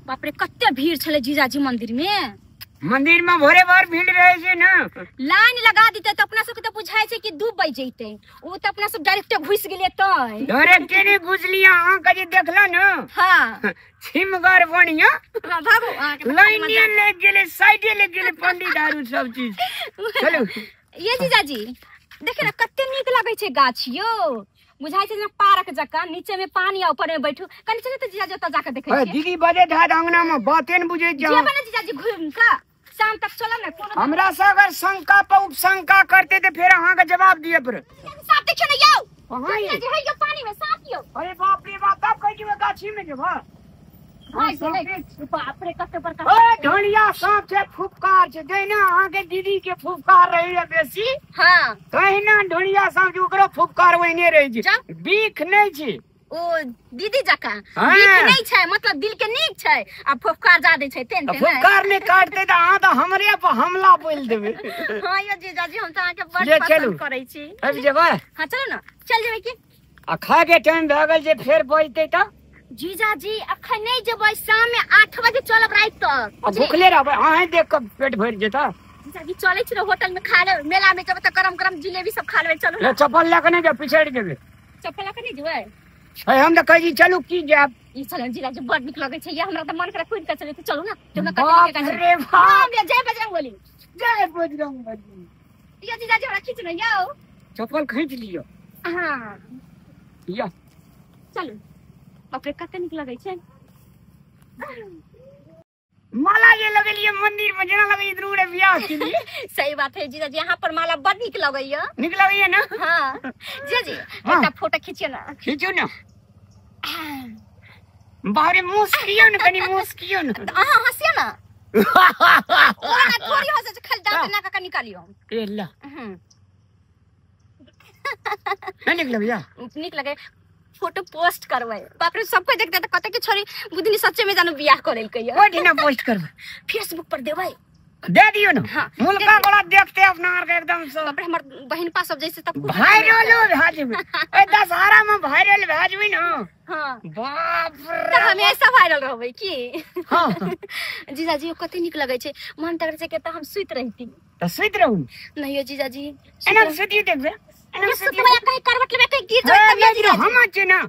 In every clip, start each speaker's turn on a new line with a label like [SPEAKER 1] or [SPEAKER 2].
[SPEAKER 1] बाप रे कते भीड़ छले जीजाजी मंदिर में।
[SPEAKER 2] मंदिर में भोरे भोर भीड़ रहे छै ना।
[SPEAKER 1] लाइन लगा दीते त अपना सबके त बुझाय छै कि 2 बज जइते, ओ त अपना सब डायरेक्ट घुस गेलिए तय।
[SPEAKER 2] डायरेक्ट नहीं घुसलिया, अहाँ के जे देखला न।
[SPEAKER 1] हां
[SPEAKER 2] छिमगर बढ़िया।
[SPEAKER 1] हां भागो,
[SPEAKER 2] लाइन ले गेले, साइडे ले गेले पंडित आरू सब चीज। चलू
[SPEAKER 1] ये जीजाजी देखे ना कते नीक लगे छै गाछ यो, बुझाय छै जेना पार्क जकाँ, नीचे में पानी आ ऊपर में बैठू। कनी चलू त जीजाजी ओतऽ जाके देखै छियै।
[SPEAKER 2] दीदी बजे धाद अंगना में बाते न बुझै छै।
[SPEAKER 1] जेबै ने जीजाजी घुमि कऽ शाम तक चलब ने। कोनो
[SPEAKER 2] हमरा से अगर शंका पर उपशंका करते तो फिर अहाँ के जवाब दिए पड़त।
[SPEAKER 1] सांप देखियो ने यौ।
[SPEAKER 2] कहाँ ये?
[SPEAKER 1] जीजाजी हे यौ पानी में सांप यौ।
[SPEAKER 2] अरे बाप रे बाप, तब कहै छी गाछी में जेबा।
[SPEAKER 1] बाप रे कते बड़का।
[SPEAKER 2] ओए ढोलिया सांप छै, फुफकार छै। जहिना अहाँ के दीदी के फुफकार रहै बेसी।
[SPEAKER 1] हां
[SPEAKER 2] तहिना ढोलिया सांप छै, ओकरो फुफकार ओहने रहै छै, बीख नै छै।
[SPEAKER 1] ओ दीदी जकाँ बीख नै छै, मतलब दिल के नीक छै आ फुफकार जादे छै। तेन तेन
[SPEAKER 2] फुफकार नै काटते त अहाँ त हमरे पर हमला बोल देबै।
[SPEAKER 1] हां यो जीजाजी हम त अहाँ के बड़ पसंद करै छी।
[SPEAKER 2] आबि जेबै?
[SPEAKER 1] हां चलू ना, चल जेबै की?
[SPEAKER 2] आ खाय के टाइम भए गेल छै, फेर बजतै त।
[SPEAKER 1] जीजाजी अखन नहीं जेबै, शाम में 8 बजे चलब राति तक।
[SPEAKER 2] आ भूखले रहबै, अहें देख के पेट भरि जेता।
[SPEAKER 1] जीजाजी चलै छी होटल में खा लेबै, मेला में जेबै त गरम गरम जिलेबी सब खा लेबै। चलू
[SPEAKER 2] ना। चप्पल लऽ के नहि जाउ, पिछड़ि जेबै।
[SPEAKER 1] चप्पल लऽ के नहि जेबै?
[SPEAKER 2] हम त कहै छी चलू की जायब।
[SPEAKER 1] ई चलू जीजाजी बड़ नीक लगै छै, हमरा त मन करे कूदि के चलू। चलू ना,
[SPEAKER 2] बाप रे बाप।
[SPEAKER 1] जय बजरंगबली,
[SPEAKER 2] जय बजरंगबली।
[SPEAKER 1] यो जीजाजी हमरा खींच ने यौ,
[SPEAKER 2] चप्पल खींच लियौ।
[SPEAKER 1] हां
[SPEAKER 2] यो
[SPEAKER 1] चलू। बाप रे कते नीक लगै छै।
[SPEAKER 2] माला जे लगेलिए मंदिर में, जेना लगै ध्रुव रे बियाह के लिए।
[SPEAKER 1] सही बात है जीजाजी, यहाँ पर माला बड़ नीक लगैया।
[SPEAKER 2] नीक लगैया ना?
[SPEAKER 1] हां जीजाजी एकटा फोटो खींचियो ना।
[SPEAKER 2] खींचू ना। बाप रे मुस्कियो ना, कनी मुस्कियो ना।
[SPEAKER 1] अहाँ हंसियो ना। ओना थोड़ी हंसै छै, खाली दांत नाक के निकालियो।
[SPEAKER 2] ए ला नहीं नीक लगैया?
[SPEAKER 1] नीक लगे, फोटो पोस्ट करबै। बाप रे सब कोई देखते त कते के छोरी बुधनी सच्चे में जानो बियाह करेल कहियो।
[SPEAKER 2] ओठिना पोस्ट करबै,
[SPEAKER 1] फेसबुक पर देबै,
[SPEAKER 2] दे दियो ना।
[SPEAKER 1] हां
[SPEAKER 2] मुल्का वाला देखते अपना आर के एकदम से।
[SPEAKER 1] बाप रे हमर बहिन पा सब जैसे तब
[SPEAKER 2] वायरल भा जेबै। ए दशहरा में वायरल भा जेबै ना।
[SPEAKER 1] हां
[SPEAKER 2] बाप रे,
[SPEAKER 1] त हम ऐसा वायरल रहबै की।
[SPEAKER 2] हां
[SPEAKER 1] जीजाजी कते नीक लगै छै, मन त करै छै के त हम सुति रहिती।
[SPEAKER 2] त सुति रहू?
[SPEAKER 1] नहीं यो जीजाजी
[SPEAKER 2] एना सुति देखबै, एना
[SPEAKER 1] सुतबै कहीं करवट लेबै, कहीं गिर जाय तब।
[SPEAKER 2] यो हम छियै ना।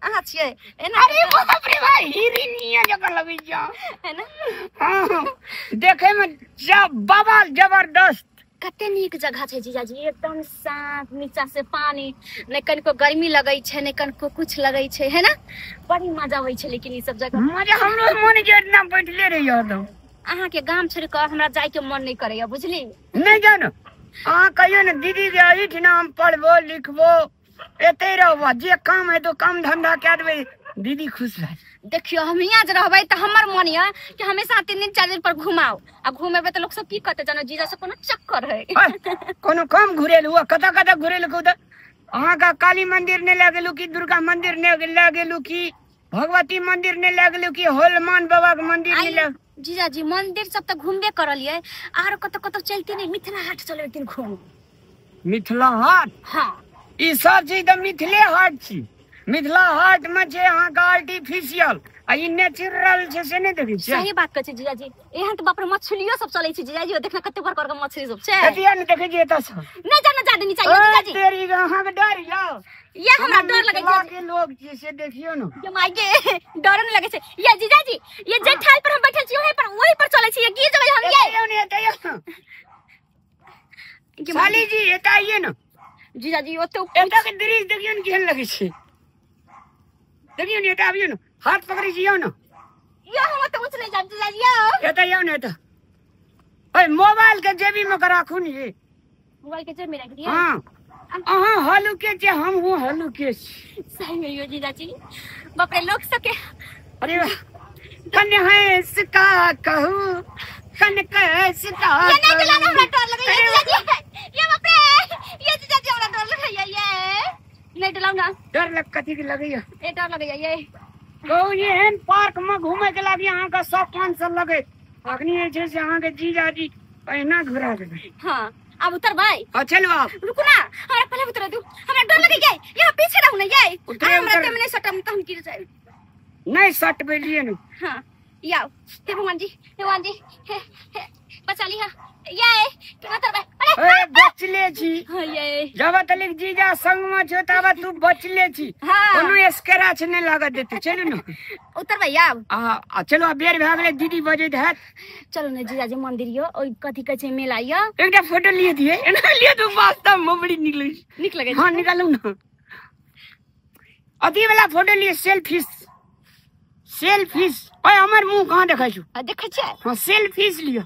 [SPEAKER 1] अहाँ छियै एना?
[SPEAKER 2] अरे बाप रे भाई, हिरनिया जकाँ लगै छै
[SPEAKER 1] है ना।
[SPEAKER 2] हां देखे में बाबा जबरदस्त।
[SPEAKER 1] कते नीक जगह छै जीजाजी, एकदम शांत, नीचा से पानी, नै कनिको गर्मी लगै छै नै कनिको कुछ लगै छै, है ना? बड़ी मजा आबै छै। लेकिन ई सब जगह
[SPEAKER 2] मजा हमरो मन जे इतना बैठले रहियो।
[SPEAKER 1] अहाँ के गाम छोड़ के हमरा जाय के मन नहीं करैया, बुझली?
[SPEAKER 2] नहीं जानो, अहाँ कहियो ने दीदी के एहिठिना हम पढ़बो लिखबो, एते रहबो, जे काम हेतौ काम धंधा कए देबै, दीदी खुश भए।
[SPEAKER 1] देखियो हम यहाँ जे रहबै त हमर मन यऽ कि हमेशा 3 दिन 4 दिन पर घुमाओ, आ घुमेबै त लोक सब की कहतै जानो जीजा से कोनो चक्कर है।
[SPEAKER 2] कोनो कम घुरेलू, कतऽ कतऽ घुरेलू त अहाँ के काली मंदिर नहि लए गेलू कि दुर्गा मंदिर नहि लए गेलू कि भगवती मंदिर नहि लए गेलू कि हनुमान बाबा के मंदिर नहि लए।
[SPEAKER 1] जीजाजी मंदिर सब त घूमबे करलियै, आरो कतौ कतौ चलते नहीं। मिथिला हाट चलो एक दिन घूम।
[SPEAKER 2] मिथिला हाट?
[SPEAKER 1] हाँ
[SPEAKER 2] ई सब चीज त मिथिले हाट छी। मिथिला हाट में छै अहाँ के आर्टिफिशियल आ ई नेचुरल छै, से नहि देखै छियै?
[SPEAKER 1] सही बात कहै छै जीजाजी। एहन त बाप रे मछलियो सब चलै छै जीजाजी, देखना कते बड़का बड़का मछली सब छै।
[SPEAKER 2] कतिया नहि देखै छियै एतऽ सब?
[SPEAKER 1] नहि जाना जादे नीचा यो जीजाजी।
[SPEAKER 2] तेरी अहाँ के डर यौ?
[SPEAKER 1] ये हमरा डर लगै छै।
[SPEAKER 2] के लोग छै से देखियौ ने।
[SPEAKER 1] ये my के डर नहि लगै छै। ये जीजाजी ये जे ठाल पर हम बैठल छी ओही पर ओही पर चलै छी, ये गिर जेबै हम। ये
[SPEAKER 2] यौ ने एतऽ यौ साली जी, एतऽ आइए ने
[SPEAKER 1] जीजाजी। ओते
[SPEAKER 2] एतऽ के दृश्य देखियौ ने केहन लगै छै। देखियौ ने एतऽ आबियौ ने, हाथ पकड़ै छी यौ ने।
[SPEAKER 1] यो हम ओते ऊँच नहि जायब जीजाजी यौ।
[SPEAKER 2] एतऽ यौ ने एतऽ। ओए मोबाइल के जेबी में राखू ने।
[SPEAKER 1] मोबाइल के जेबी में राखि दियै?
[SPEAKER 2] हां अहाँ हलुके छी, हमहूँ हलुके छी।
[SPEAKER 1] सही में यो जीजाजी, बाप रे लोक सबके।
[SPEAKER 2] अरे कन हंस का कहू, कन कैस का।
[SPEAKER 1] ये नहीं चला ना, हमरा डर लगैया जीजाजी। ये बाप रे ये जीजाजी हमरा डर लगैया। ये नहीं डराउ ना।
[SPEAKER 2] डर लग कथी के लगैया?
[SPEAKER 1] ए डर लगैया ये।
[SPEAKER 2] कहू एहन पार्क में घूमे के लागी अहाँ के सब 500 लगे, अखनी जे छै से अहाँ के जीजाजी एहिना घुरा देबै।
[SPEAKER 1] हां अब उतरबै?
[SPEAKER 2] हां चलू आप।
[SPEAKER 1] रुकू ना, हमरा पहले उतर दू, हमरा डर लगैया। यहाँ पीछे रहू ना ये, हमरा ते में नहीं सटम त हम गिर जाए।
[SPEAKER 2] नहीं सटबेलिए ने।
[SPEAKER 1] हां याओ हे भगवान जी, हे भगवान जी, हे हे बचा लिहा। ये केना तरबै? अरे
[SPEAKER 2] ए बचले छी।
[SPEAKER 1] हाँ, ये
[SPEAKER 2] जब तलिक जीजा संग में छो ताबे तू बचले छी।
[SPEAKER 1] हाँ।
[SPEAKER 2] कोनो स्क्रैच नहीं लागत देते। चलू न
[SPEAKER 1] उतरबै आब।
[SPEAKER 2] आ चलू आ बेर भए गेलै, दीदी बजैत हैत।
[SPEAKER 1] चलू ने जीजाजी मंदिर यो, ओइ कथी कहै छै मेला यो।
[SPEAKER 2] एकटा फोटो लिए दिए, एना लिए तो वास्तव में बड़ी नीक लगै छै।
[SPEAKER 1] नीक लगै छै।
[SPEAKER 2] हाँ निकालू न अथी वाला फोटो लिए, सेल्फी सेल्फी। ओए हमर मुंह कहाँ देखै छु?
[SPEAKER 1] आ देखै छियै?
[SPEAKER 2] हाँ सेल्फी लियो।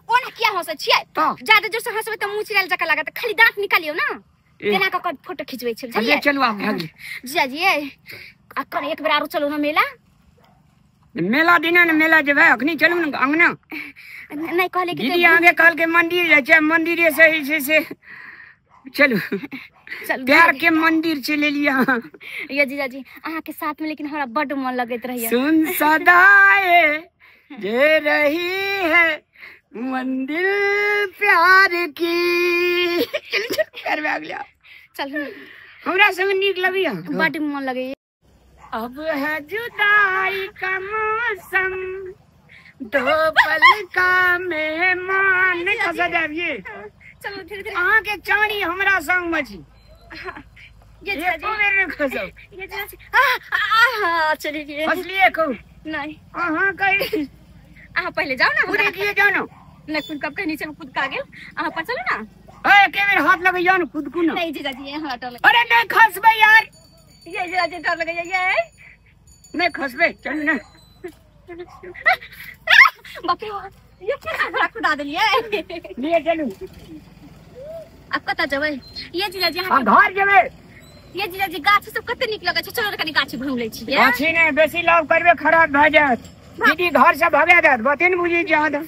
[SPEAKER 1] ओना किया हंसै छियै?
[SPEAKER 2] तऽ
[SPEAKER 1] ज्यादा जोर से हंसबै तऽ मुंह चिरायल जकाँ लागत, खाली दांत निकालियौ न,
[SPEAKER 2] ए।
[SPEAKER 1] तेना कऽ कऽ फोटो खिचबै छै,
[SPEAKER 2] चलिए
[SPEAKER 1] बुझलियै?
[SPEAKER 2] चलू आब भए गेलै।
[SPEAKER 1] जीजाजी ए आ कने एक बेर आरो चलू न मेला।
[SPEAKER 2] मेला दिना ने मेला जेबै, अखनी चलू ने अंगना।
[SPEAKER 1] नहीं कहले कि
[SPEAKER 2] दीदी अहाँके कहलकै मंदिर जाइ छै, मंदिरे से जे छै से चलू।
[SPEAKER 1] चलू
[SPEAKER 2] प्यार के मंदिर चलि एलियै अहाँ।
[SPEAKER 1] ये जीजाजी अहाँ के साथ में लेकिन हमरा बड्ड मन लगैत रहैया।
[SPEAKER 2] सुन सदाए जे रही है मंदिर प्यार की। चलू चलू प्यार भए गेलै।
[SPEAKER 1] चलू
[SPEAKER 2] हमरा संग नीक लगैया,
[SPEAKER 1] बड्ड मन लगैया।
[SPEAKER 2] अब है जुदाई का मौसम, दो पल का मेहमान। नहीं खसा जाब ये।
[SPEAKER 1] चलू धीरे धीरे।
[SPEAKER 2] अहाँ के चानी हमरा संग में छी,
[SPEAKER 1] ये जीजाजी
[SPEAKER 2] एको बेर नहीं खसब।
[SPEAKER 1] ये जीजाजी आ आ चलिए।
[SPEAKER 2] फसलिए कहू
[SPEAKER 1] नहीं
[SPEAKER 2] अहाँ कही।
[SPEAKER 1] अहाँ पहले जाओ ना,
[SPEAKER 2] कूदे किए जाओ ना।
[SPEAKER 1] नहीं कूद कब के नीचे में कूद का गेल, अहाँ पर चलू ना।
[SPEAKER 2] ए के बेर हाथ लगैयो न कूद कू ना।
[SPEAKER 1] नहीं जीजाजी ये हमरा डर लगे।
[SPEAKER 2] अरे नहीं खसबै यार।
[SPEAKER 1] ये जीजाजी डर लगे ये।
[SPEAKER 2] नहीं खसबै चलू ना।
[SPEAKER 1] बाप रे ये क्या हमरा कुदा देलिए।
[SPEAKER 2] लिए चलू।
[SPEAKER 1] अब कतऽ जेबै? ये जीजाजी
[SPEAKER 2] हम घर जेबै।
[SPEAKER 1] ये जीजाजी गाछ सब कते नीक लगै छै, चलो कनी गाछी घूम लै छी।
[SPEAKER 2] गाछी नहि बेसी लव करबै खराब भए जायत, दीदी घर से भगा देत, बाते ने बुझै छी अहाँ तऽ।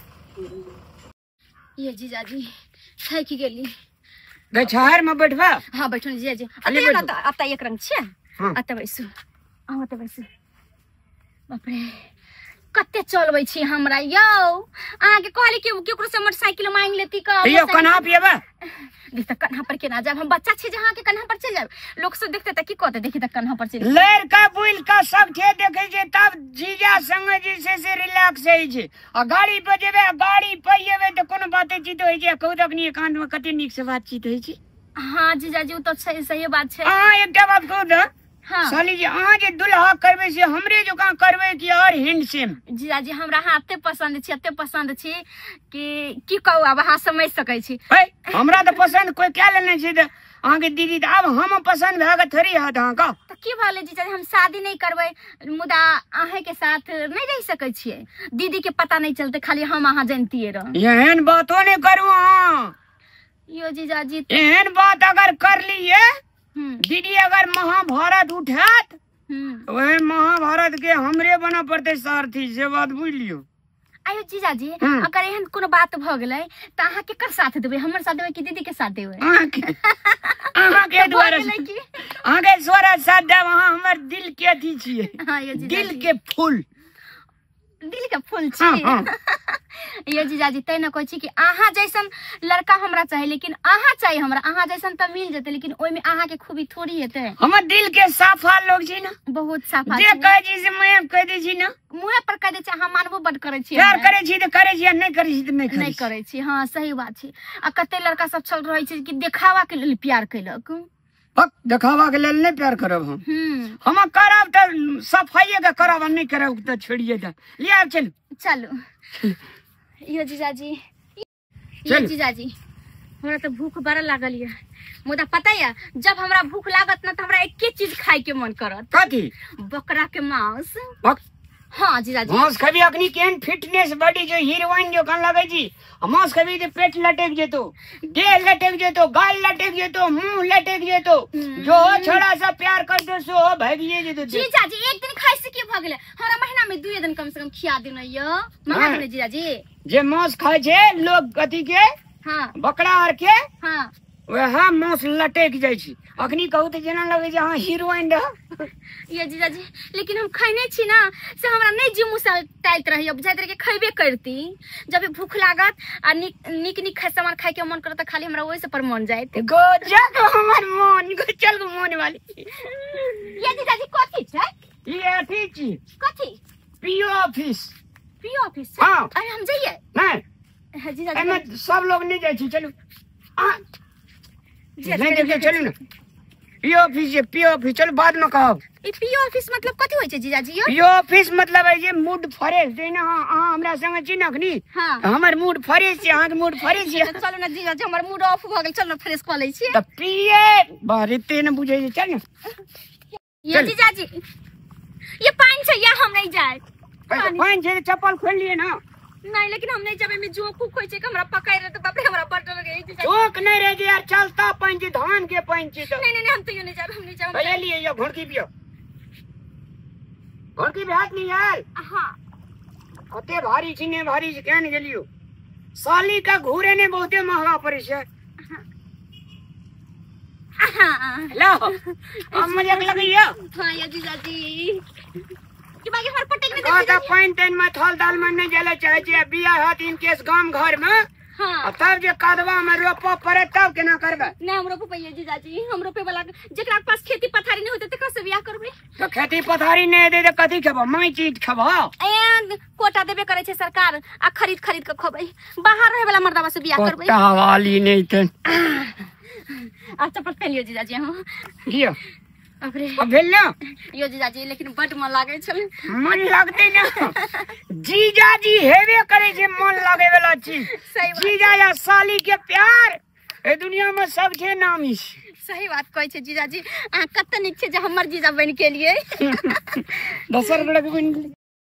[SPEAKER 1] ये जीजाजी थाकि गेली।
[SPEAKER 2] गछार में बैठबा?
[SPEAKER 1] हाँ बैठो ने जीजाजी।
[SPEAKER 2] खाली
[SPEAKER 1] अतऽ
[SPEAKER 2] बैठू।
[SPEAKER 1] ना अब तऽ एक रंग छियै।
[SPEAKER 2] हाँ।
[SPEAKER 1] अतऽ बैसू, अहाँ तऽ बैसू। बाप रे कते चलबै छी हमरा यौ। अहाँके कहली कि केकरो से मोटरसाइकिल मांगि लेती कऽ।
[SPEAKER 2] यौ कन्हा पियबा?
[SPEAKER 1] देख तऽ कन्हा पर केना जायब, हम बच्चा छी जे अहाँके कन्हा पर चलि जायब। लोक सब देखते तऽ की कहते, देखी तऽ कन्हा पर चलि।
[SPEAKER 2] लड़का बुलि कऽ सब ठे देखै छै तब जीजा संग जे छै से रिलैक्स होइ छै। आ गाड़ी पर जेबै आ गाड़ी पर जेबै तऽ कोनो बाते चीत होइ छै। कहू तऽ अखनी एकांत में कते नीक से बातचीत होइ छै।
[SPEAKER 1] हाँ जीजाजी ओ तऽ छै, सही बात छै।
[SPEAKER 2] अहाँ एकटा बात कहू तऽ
[SPEAKER 1] हाँ।
[SPEAKER 2] साली जी, अहाँ जे दुल्हा करबै से हमरे जकाँ करबै कि और हैंडसम?
[SPEAKER 1] जीजाजी हमरा अहाँ एते पसंद छी, एते पसंद छी कि की कहू, आब अहाँ समझ सकै छी।
[SPEAKER 2] है हमरा तऽ पसंद कोई कए लेने छै तऽ अहाँके दीदी तऽ आब हम पसंद भए कऽ थोड़ी हैत अहाँके।
[SPEAKER 1] तऽ की भले जीजाजी हम शादी नहीं करबै मुदा अहें के साथ नहीं रह सकै छियै। दीदी के पता नहीं चलते, खाली हम अहाँ जनतियै रह।
[SPEAKER 2] एहन बातो नहीं करू अहाँ।
[SPEAKER 1] यो जीजाजी
[SPEAKER 2] एहन बात अगर कर लिए दीदी अगर महाभारत उठात वह महाभारत के हमरे बना पड़ते सारथी, से बात बुझ लियो।
[SPEAKER 1] आयो जीजाजी अगर एहन कोनो बात भ गेलै त अहाँ केकर साथ देबै, हमर साथ देबै कि दीदी के साथ देबै?
[SPEAKER 2] अहाँके द्वारा अहाँके द्वारा साथ देब। अहाँ हमर दिल के अथी छियै।
[SPEAKER 1] हाँ, यो जीजाजी।
[SPEAKER 2] दिल के फूल,
[SPEAKER 1] दिल के फूल छी।
[SPEAKER 2] हाँ, हाँ।
[SPEAKER 1] यो जीजाजी तै न कहै छी कि अहाँ जैसन लड़का हमरा चाही, लेकिन अहाँ चाही हमरा, अहाँ जैसन तऽ मिल जेतै लेकिन ओहिमे अहाँ के खूबी थोड़ी हेतै।
[SPEAKER 2] हमर दिल के साफा लोग छी ना,
[SPEAKER 1] बहुत साफा
[SPEAKER 2] जे कहै छी से मुँहे कहि दै छी ना,
[SPEAKER 1] मुँहे पर कहि दै छी। अहाँ मानबो बड करै छी,
[SPEAKER 2] प्यार करै छी तऽ करै छी, नहि करै छी तऽ नहि
[SPEAKER 1] करै छी। हाँ सही बात छै। आ कते लड़का सब चल रहै छै कि देखावा के लेल प्यार केलक।
[SPEAKER 2] देखावा के लेल नहीं प्यार करब हम करब तऽ सफाइए के करब, नहीं करब तऽ छोड़िए दे। लिया चलू
[SPEAKER 1] चलू। यो जीजाजी, यो जीजाजी हमरा तऽ भूख बड़ा लागल ये, मुदा पता ये जब हमरा भूख लागत ना तऽ हमरा एके चीज खाय के मन करत।
[SPEAKER 2] कथी?
[SPEAKER 1] बकरा के मांस। हाँ जीजाजी
[SPEAKER 2] मांस खबी अखनी केहन फिटनेस बॉडी जो हीरोइन जो कन लगै छी। मांस खबी ते पेट लटक जेतो, देह लटक जेतो, गाल लटक जेतो, मुंह लटक जेतो। जो छोड़ा सब प्यार कर दो सो भागिए जेतो।
[SPEAKER 1] जीजाजी एक दिन खाइ से की भ गेलै, हमरा महीना में 2 दिन कम से कम खिया दिन यो मंगा दिन जीजाजी।
[SPEAKER 2] जे मांस खाय छै लोग कथी के,
[SPEAKER 1] हाँ
[SPEAKER 2] बकरा आर के,
[SPEAKER 1] हाँ
[SPEAKER 2] वएह मांस लटक जाइ छै। अखनी कहू तऽ जेना लगै छै अहाँ हीरोइन रह।
[SPEAKER 1] ये जीजाजी लेकिन हम खैने छी ना से हमरा नहीं जी मुँह से टाइट रही, बुझाइत रहे कि खैबे करती। जब भूख लागत आ नीक नीक सामान खाय के मन करत त खाली हमरा ओहि पर मन जाइत।
[SPEAKER 2] गजब हमर मन गजब मन वाली।
[SPEAKER 1] ये जीजाजी कथी छै?
[SPEAKER 2] अथी छी।
[SPEAKER 1] कथी? PO
[SPEAKER 2] office.
[SPEAKER 1] PO office?
[SPEAKER 2] हाँ।
[SPEAKER 1] अरे हम जाइए?
[SPEAKER 2] नहीं
[SPEAKER 1] जीजाजी,
[SPEAKER 2] एमे सब लोग नहीं जाइ छी। चलू नहीं देखिए, चलू ना पीओ ऑफिस जे, पीओ ऑफिस चलू, बाद में कहब।
[SPEAKER 1] ई पीओ ऑफिस मतलब कथी होइ छै जीजाजी? यौ
[SPEAKER 2] पीओ ऑफिस मतलब है जे मूड फ्रेश जे ना। हां हमरा संगे छी नखनी।
[SPEAKER 1] हां
[SPEAKER 2] हमर मूड फ्रेश छै, अहाँ के मूड फ्रेश छै।
[SPEAKER 1] चलू ना जीजाजी, हमर मूड ऑफ भ गेल, चलू ना फ्रेश क लै छी।
[SPEAKER 2] त पीए बारिते न बुझै छै। चल ना
[SPEAKER 1] ये जीजाजी, ये पानी छै, या हम नहीं जाए।
[SPEAKER 2] पानी छै चप्पल खोल लिए ना।
[SPEAKER 1] नहीं लेकिन हम नहीं जाबे, में जोंक उक होय छै, हमरा पकड़ ले तो बाप रे हमरा बड़ डर लगे।
[SPEAKER 2] जोंक नहीं रहे जे यार, चलता पानी छै, धान के पानी छै।
[SPEAKER 1] नहीं नहीं हम तो यो नहीं जाबे, हम नहीं जाबे।
[SPEAKER 2] पहले लिए यो घोड़की पियो, घोड़की भी हाथ नहीं यार।
[SPEAKER 1] हां
[SPEAKER 2] कते भारी छी ने, भारी छै केन गेलियो। साली का घूरे ने बहुते महंगा पड़े छै।
[SPEAKER 1] हां
[SPEAKER 2] लो अब मजाक लगैया।
[SPEAKER 1] हां ये जीजाजी कि बाकी हमर पटेक में
[SPEAKER 2] देखा पानी तानि में थल दाल में नहीं जले चाहे छै। बियाह हाथ इन केस गाम घर में।
[SPEAKER 1] हां
[SPEAKER 2] तब जे कदवा में रोपऽ पड़े तब केना करबै?
[SPEAKER 1] नहीं हम रोपबै जीजाजी, हम रोपे वाला जेकरा पास खेती पथारी नहीं होते तकरा से बियाह करबै।
[SPEAKER 2] तो खेती पथारी नहीं हेतै त कथी खेबऽ? माइ चीज खेबऽ।
[SPEAKER 1] ए कोटा देबे करे छै सरकार, आ खरीद खरीद के खबै। बाहर रहे वाला मर्दावा से बियाह करबै।
[SPEAKER 2] कोटा वाली नहीं ते।
[SPEAKER 1] आ चप्पल पहन लियो जीजाजी। हां
[SPEAKER 2] लियो।
[SPEAKER 1] अरे
[SPEAKER 2] अब भेल ना
[SPEAKER 1] यो जीजाजी, लेकिन बड मन लागे छल।
[SPEAKER 2] मन लगते ना जीजाजी हेबे करे छै मन लागे वाला चीज।
[SPEAKER 1] सही बात।
[SPEAKER 2] जीजा या साली के प्यार ए दुनिया में सबके नामी छै।
[SPEAKER 1] सही बात कहै छै जीजाजी। अहाँ कते नीक छै जे हमर जीजा बनि के लिए।
[SPEAKER 2] दोसर लड़की बनि गेलै।